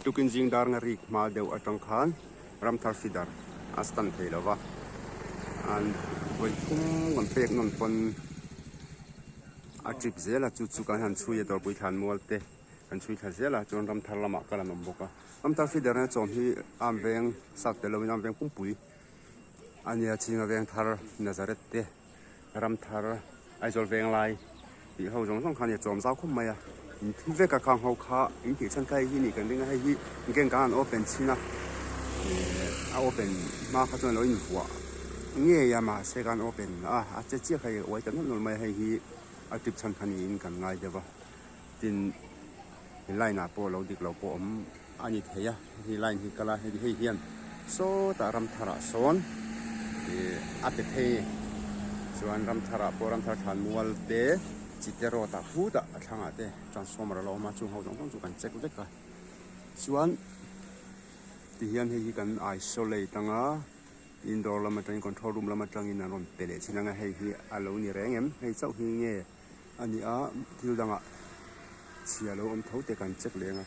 Tukin zing dar nga rik hma deuh atang khan Ramthar feeder a stand thei lo va, an vawi thum kan pek nawn pawn a trip zel a, chu chu kan han chhui a Dawrpui thlan mual te kan chhui thla zel a, chuan Ramthar lamah kal an awm bawk a. Ramthar feeder na chawm hi am veng sap tel lovin am veng pumpui a nia, Chhinga veng thar Nazareth te. Ramthar Aizawl Venglai tih ho zawng zawng kha nia chawm zau khawp mai a, in thu vek a khang ho kha in tih chhan kha hei hi nih kan ring a, hei hi gang kha an open chhin a, eh a open hma kha chuan a lo invuah ngei a mahse khan open a, a che chiah kha hei a uai ta nawlh nawlh mai a, hei hi a trip chhan kha niin kan ngai deuh a, tin line ah pawh lo dik lo pawh awm. A ni thei a, hei line hi kal a, hei hei hian sawtah Ramtharah sawn ih a pe thei chuan Ramtharah pawh Ramthar thlan mual te Chite road ah khutah a thlangah te transformer a lo awm a chung ho zawng zawng chu kan check vek a chuan tihian hei hi kan isolate ang a indoor lam atangin control room lam atangin an rawn pe leh thin ang a hei hi a lo ni reng em hei chauh hi nge. A ni a, thil dangah chhia lo awm tho te kan check leng a,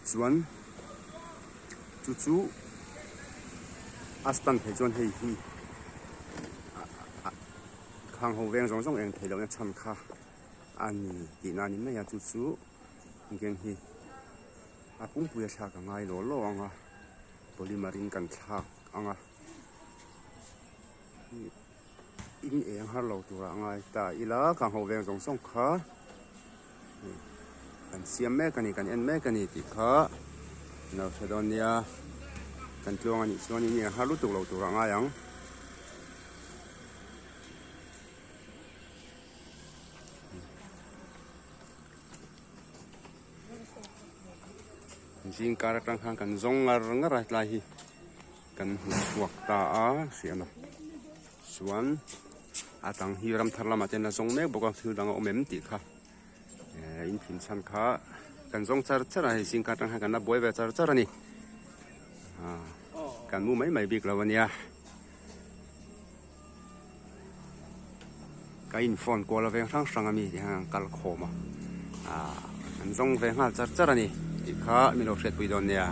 chuan chu chu a stand thei chuan hei hi khang ho veng zawng zawng eng thei lohna chhan kha a ni tihna a ni mai a, chu chu gang hi a pumpui a thlak a ngai law law ang a, polymer in kan thlak ang a. In eng har lo turah ngai ta ila ka hmuh veng zawng zawng kha kan siam mek a ni kan en mek a ni tih kha lo hre dawn nia kan tluang a nih chuan in eng har lutuk lo turah ngai ang. Zingkar atang khan kan zawng ngar ngar a tlai hi. Kan hmu chhuak ta a hriat a chuan a tang hi ramthar lamah te an la zawng mek bawk a thil dang a awm em tih kha eh in thin chhan kha kan zawng char char a hei zingkar atang hian kan la buai ve char char a ni ah kan mu mai mai bik lo a nia. Ka in phone kual a veng hrang hrang ami tih hian an kal khawm a ah an zawng ve nghal char char a ni tih kha min lo hriatpui dawn nia.